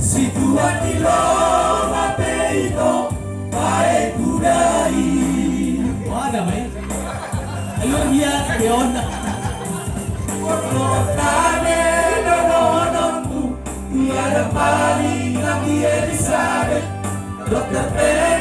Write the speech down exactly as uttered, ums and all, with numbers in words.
Situan ni loma pe ito bae kuda i. Wah, damai. Ayo, dia, dia on. Kota ne dohonon tu, ia ada paling nanti Elizabeth. Dokter pe